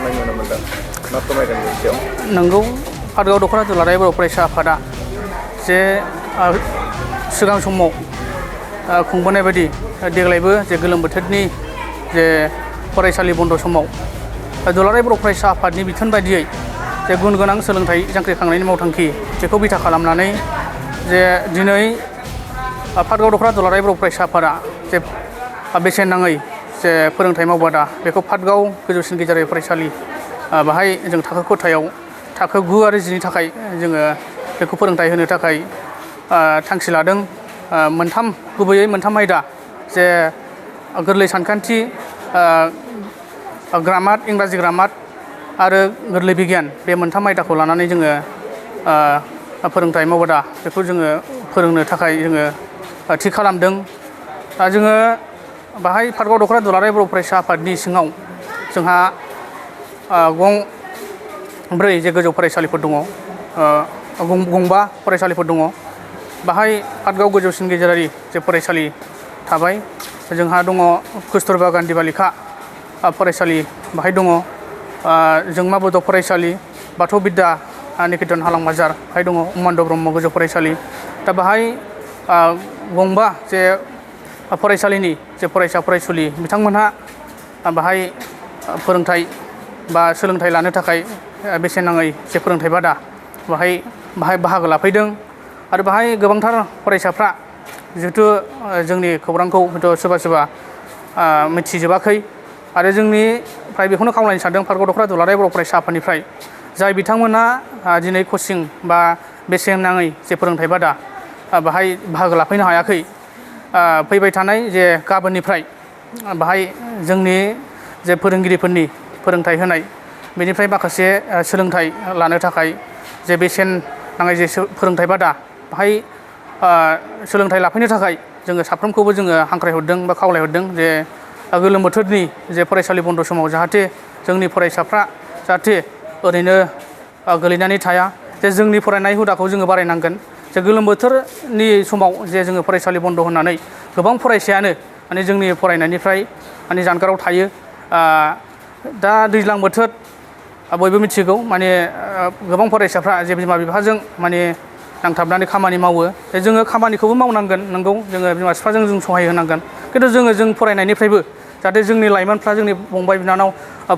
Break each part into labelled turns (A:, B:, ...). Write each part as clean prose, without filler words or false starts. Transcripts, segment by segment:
A: जाफुंनाय नुनो मोनदों मा फोरमायगोन बेनि सायाव?
B: नंगौ पाटगाव दख'रा दुलाराय बर' फरायसा आफादा जे सिगां समाव खुंबोनाय बायदि देग्लायबो जे गोलोम बोथोरनि जे फरायसालि बन्द' समाव दुलाराय बर' फरायसा आफादनि बिथोन बायदियै जे गुन गोनां सोलोंथाइ जांख्रिखांनायनि मावथांखि बेखौ बिथा खालामनानै जे दिनै पाटगाव दख'रा दुलाराय बर' फरायसा आफादा जे बेसेन नाङै जे फोरोंथाइ मावबादा बेखौ पाटगाव गोजौसिन गेजेरारि फरायसालि बाहाय जों थाखो खथायाव थाखो 9 आरो 10नि थाखाय जोङो बेखौ फोरोंथाइ होनो थाखाय थांखि लादों। गुबैयै मोनथाम आयदा जे गोरलै सानखान्थि, ग्रामार, इंराजि ग्रामार आरो गोरलै बिगियान बे मोनथाम आयदाखौ लानानै जोङो फोरोंथाइ मावबादा बेखौ जोङो फोरोंनो थाखाय जोङो थि खालामदों। जोङो बाहाय पाटगाव दख'रा दुलाराय बर' फरायसा आफादनि सिङाव जोंहा गंब्रै जे गोजौ फरायसालिफोर दङ, गंबा फरायसालिफोर दङ। बाहाय पाटगाव गोजौसिन गेजेरारि जे फरायसालि थाबाय, जोंहा दङ कस्तुरबा गान्धी बालिका फरायसालि बाहाय दङ, जोंमा बड' फरायसालि, बाथौ बिद्या निकेतन हालां बाजार बाहाय दङ, उमान्द ब्रह्म गोजौ फरायसालि। दा बाहाय गंबा जे फरायसालिनि जे फरायसा फरायसुलि बिथांमोनहा बाहाय फोरोंथाइ बा सोलोंथाइ लानो थाखाय बेसेन नाङै जे फोरोंथाइ बादा बाहाय बाहागो लाफैदों। आरो बाहाय गोबांथार फरायसाफ्रा जिहेथु जोंनि खौरांखौ हयथ' सोरबा मिथिजोबाखै आरो जोंनिफ्राय बेखौनो खावलायनो सानदों पाटगाव दख'रा दुलाराय बर' फरायसा आफादनिफ्राय जाय बिथांमोना दिनै कचिं बा बेसेन नाङै जे फोरोंथाइ बादा बाहाय बाहागो लाफैनो हायाखै, फैबाय थानाय जे गाबोननिफ्राय बाहाय जोंनि जे फोरोंगिरिफोरनि फोरोंथाइ होनाय बेनिफ्राय माखासे सोलोंथाइ लानो थाखाय जे बेसेन नाङै जे फोरोंथाइ बादा बाहाय सोलोंथाइ लाफैनो थाखाय जोङो साफ्रोमखौबो जोङो हांख्रायहरदों बा खावलायहरदों जे गोलोम बोथोरनि जे फरायसालि बन्द' समाव जाहाथे जोंनि फरायसाफ्रा जाहाथे ओरैनो गोलैनानै थाया, जे जोंनि फरायनाय हुदाखौ जोङो बारायनांगोन। जे गोलोम बोथोरनि समाव जे जोङो फरायसालि बन्द' होनानै गोबां फरायसायानो माने जोंनि फरायनायनिफ्राय माने जानगाराव थायो। दा दैज्लां बोथोर बयबो मिथिगौ, माने गोबां फरायसाफ्रा जे बिमा बिफाजों माने नांथाबनानै खामानि मावो। जोङो खामानिखौबो मावनांगोन, नंगौ जोङो बिमा बिफाजों जों सहाय होनांगोन, खिन्थु जों फरायनायनिफ्रायबो जाहाथे जोंनि लाइमोनफ्रा जोंनि फंबाय बिनानाव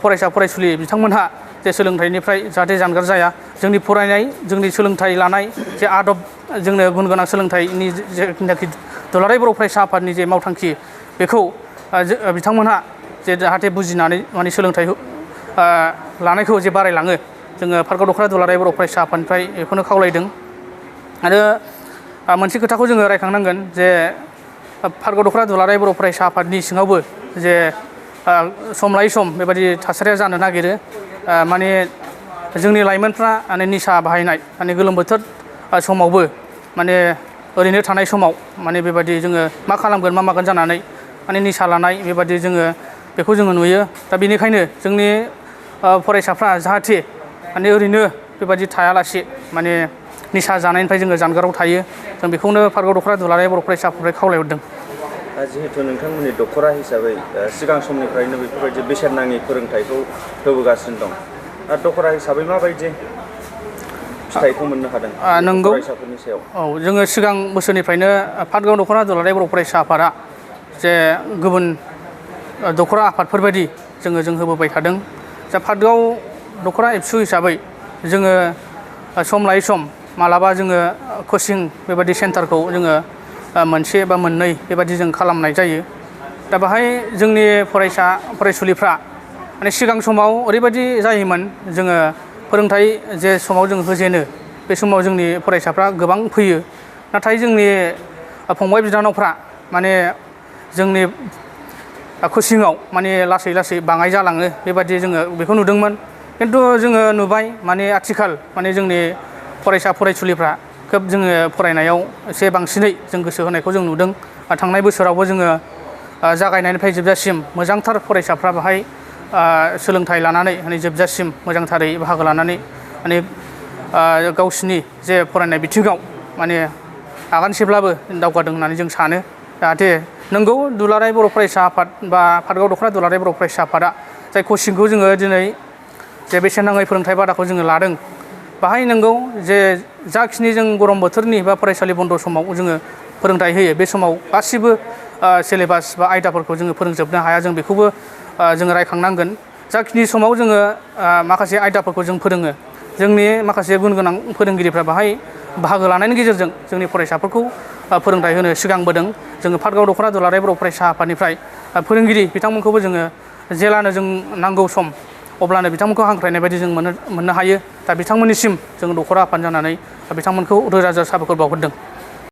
B: फरायसा फरायसुलि बिथांमोनहा जे सोलोंथाइनिफ्राय जाहाथे जानगार जाया, जोंनि फरायनाय जोंनि सोलोंथाइ लानाय जे आदब, जोंनो गुन गोनां सोलोंथाइनि जेनाखि दुलाराय बर' फरायसा आफादनि जे मावथांखि बेखौ बिथांमोनहा जे जाहाथे बुजिनानै माने सोलोंथाइ लानायखौ जे बारायलाङो, जोङो पाटगाव दख'रा दुलाराय बर' फरायसा आफादनिफ्राय बेखौनो खावलायदों। आरो मोनसे खोथाखौ जोङो रायखांनांगोन जे पाटगाव दख'रा दुलाराय बर' फरायसा आफादनि सिङावबो जे सम लायै सम बेबायदि थासारिया जानो नागिरो, माने जोंनि लाइमोनफ्रा माने निसा बाहायनाय, माने गोलोम बोथोर समावबो माने ओरैनो थानाय समाव माने बेबायदि जोङो मा खालामगोन मा मागोन जानानै माने निसा लानाय बेबायदि जोङो बेखौ जोङो नुयो। दा बेनिखायनो जोंनि फरायसाफ्रा जाहाथे माने ओरैनो बेबायदि थायालासे माने निसा जानायनिफ्राय जोङो जानगाराव थायो, जों बेखौनो पाटगाव दख'रा दुलाराय बर' फरायसा आफादनिफ्राय खावलायहरदों।
A: जिहेतु नोंथांमोननि दख'रा हिसाबै सिगां समनिफ्रायनो बेफोरबायदि बेसेन नाङि फोरोंथाइखौ होबोगासिनो दं, दा दख'रा हिसाबै माबायदि फिथाइखौ मोननो हादों
B: नंगौ
A: फरायसाफोरनि सायाव?
B: औ, जोङो सिगां बोसोरनिफ्रायनो पाटगाव दख'रा दुलाराय बर' फरायसा आफादा जे गुबुन दख'रा आफादफोरबायदि जों होबोबाय थादों। दा पाटगाव दख'रा एबसु हिसाबै जोङो सम लायै सम मालाबा जोङो कचिं बेबायदि सेन्टारखौ जोङो मोनसे बा मोननै बेबायदि जों खालामनाय जायो। दा बाहाय जोंनि फरायसा फरायसुलिफ्रा माने सिगां समाव ओरैबायदि जायोमोन, जोङो फोरोंथाइ जे समाव जों होजेनो बे समाव जोंनि फरायसाफ्रा गोबां फैयो, नाथाय जोंनि फंबाय बिनानावफ्रा माने जोंनि कचिङाव माने लासै लासै बाङाय जालाङो बेबायदि जोङो बेखौ नुदोंमोन। खिन्थु जोङो नुबाय माने आथिखाल माने जोंनि फरायसा फरायसुलिफ्रा खोब जोङो फरायनायाव एसे बांसिनै जों गोसो होनायखौ जों नुदों। थांनाय बोसोरावबो जोङो जागायनायनिफ्राय जोबजासिम मोजांथार फरायसाफ्रा बाहाय सोलोंथाइ लानानै माने जोबजासिम मोजांथारै बाहागो लानानै माने गावसिनि जे फरायनाय बिथिङाव माने आगानसेब्लाबो दावगादों होननानै जों सानो। जाहाथे नंगौ दुलाराय बर' फरायसा आफाद बा पाटगाव दख'रा दुलाराय बर' फरायसा आफादा जाय कचिंखौ जोङो दिनै जे बेसेन नाङै फोरोंथाइ बादाखौ जोङो लादों बाहाय नंगौ जे जाखिनि जों गरम बोथोरनि बा फरायसालि बन्द' समाव जोङो फोरोंथाइ होयो बे समाव गासिबो सिलेबास बा आयदाफोरखौ जोङो फोरोंजोबनो हाया जों बेखौबो जोङो रायखांनांगोन जाखिनि समाव जोङो माखासे आयदाफोरखौ जों फोरोङो जोंनि माखासे गुन गोनां फोरोंगिरिफ्रा बाहाय बाहागो लानायनि गेजेरजों जोंनि फरायसाफोरखौ फोरोंथाइ होनो सिगांबोदों जोङो पाटगाव दख'रा दुलाराय बर' फरायसा आफादनिफ्राय फोरोंगिरि बिथांमोनखौबो जोङो जेलानो जों नांगौ सम अब्लानो बिथांमोनखौ हांख्रायनाय बायदि जों मोननो हायो दा बिथांमोननिसिम जों दख'रा आफाद जानानै बिथांमोनखौ रोजा रोजा साबायखर बावहरदों।